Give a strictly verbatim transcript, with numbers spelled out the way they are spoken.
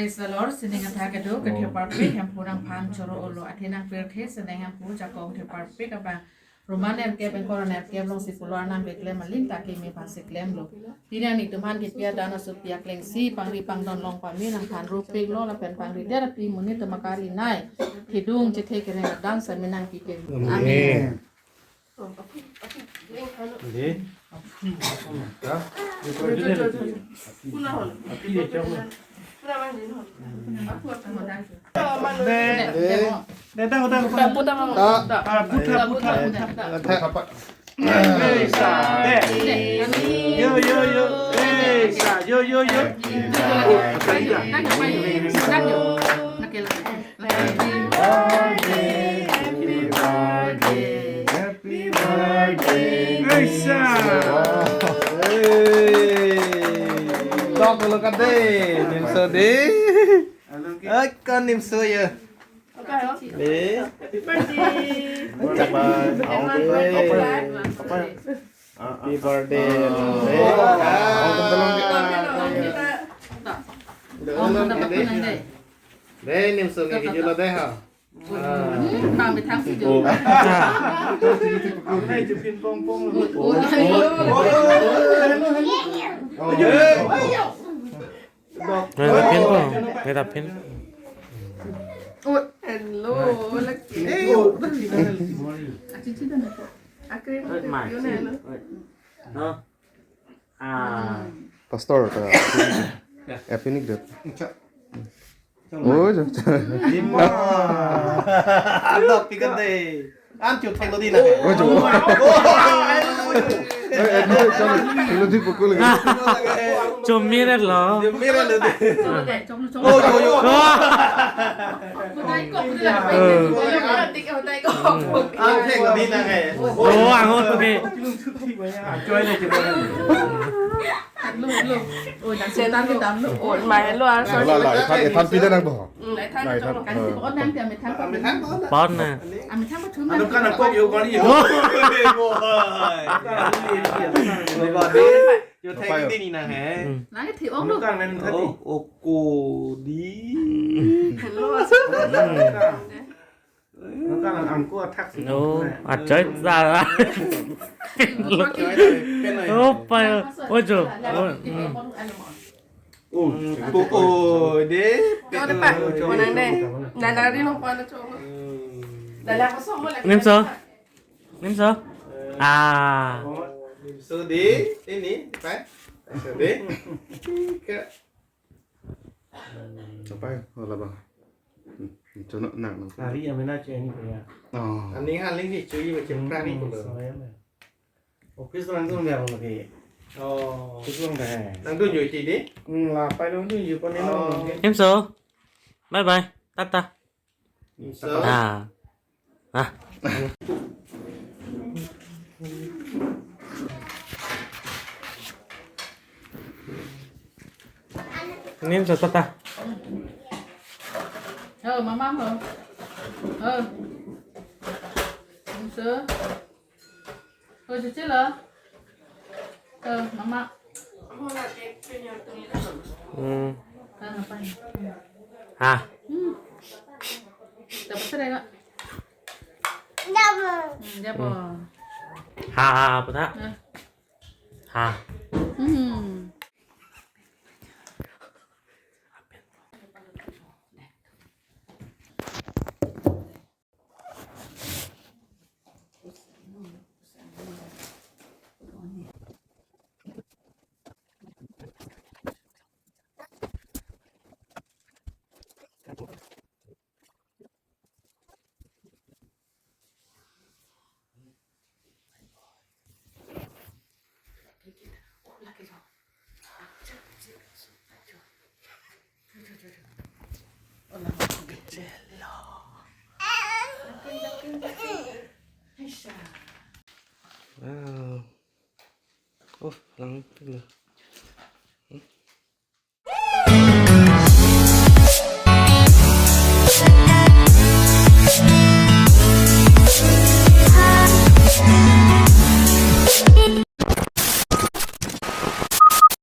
Praise the Lord, sining athak kedo, kethe parpik, Hemphu nangphan choro-olo, athe nangpirthe, sining Hemphu jakong the parpik abang. Roman nerkep, ingkoi ra nerkep alongsi pulo, Arnam keklem aling ta kimi aphansi klemlo. Pini nelitum aphan kipi adan asopi aklengsi, pangri pangdon long pame nangphan rupiklo, lapen pangri der api monit atum akari nai. Thedung chethe kereng adang sami nangkikeng. Amen. Amen. Yo, yo, yo. Hey, sa, yo, yo, yo. Happy birthday, happy birthday, happy birthday. Hey, sa. Hey. Tok lo kade, Nimso de. Ai, kan Nimso ya. De. Happy birthday. Bye, bye. Happy birthday. Dei, Nimso nge kejut lo dei ha. Hmm, bang bethang si jo. Meta pin po, meta pin. Oh, hello, lagi. Achichi dan ako. Akrim, yun na, no? Ah. Pastor, ta. Epinik det. Oh, jo. Lima. Ano, pikat dei. An chu thek lo di na. Oh, jo. Eh, eh, no, chalo, chalo di pukul lagi. Chomire lo. Chomire lo di. Oh, jo, jo. An thek lo di na ke. Oh, ang, okay. Lo, lo. Oh, dan setan kita lo. Oh, mai lo, ah, sorry. La, la, ethan, ethan pida nang bo. Hmm, ethan. Nah, ethan. Kan si on nang dia methan. Pon na. Amethan ko chun. Ano kan ako yo kan yo. Oh. Yo thek di ni na he. Hmm. Lagi thi ong lo. Ano kan men thati. Oh, oko di. Hello. Ano kan angko athak si. No, achoi sa. Oh, pa. Oh, jo. Oh, hmm. Oh, oh, de. Chong de pa. Konang de. Nana ri long pa na chong. Dala ko song mo lagi. Nimso. Nimso. Ah. Nimso de. Ini, pa. So de. Ke. Apa ya? Oh, labang. Hmm, chono nang nang. Hari amena che ani kaya. Oh. Ani haling di chui macam prani ko. Office langsung dia lagi. Oh. Office lang dah. Nang tu nyui ti di? Hmm, la pai lang tu nyui ko ni no. Nimso. Bye bye. Tata. Nimso. Ah. Ah. Nimso, tata. Oh, mama ho. Oh. Nimso. Oh, cuci lo. Oh, mama. Hmm. Ah, ngapain? Ah. Hmm. Dapat sudah, Kak? Hmm, dia apa? Hmm. Ha, ha, apa tak? Nah. Ha. Hmm. Wow. Oh, lang itu lah.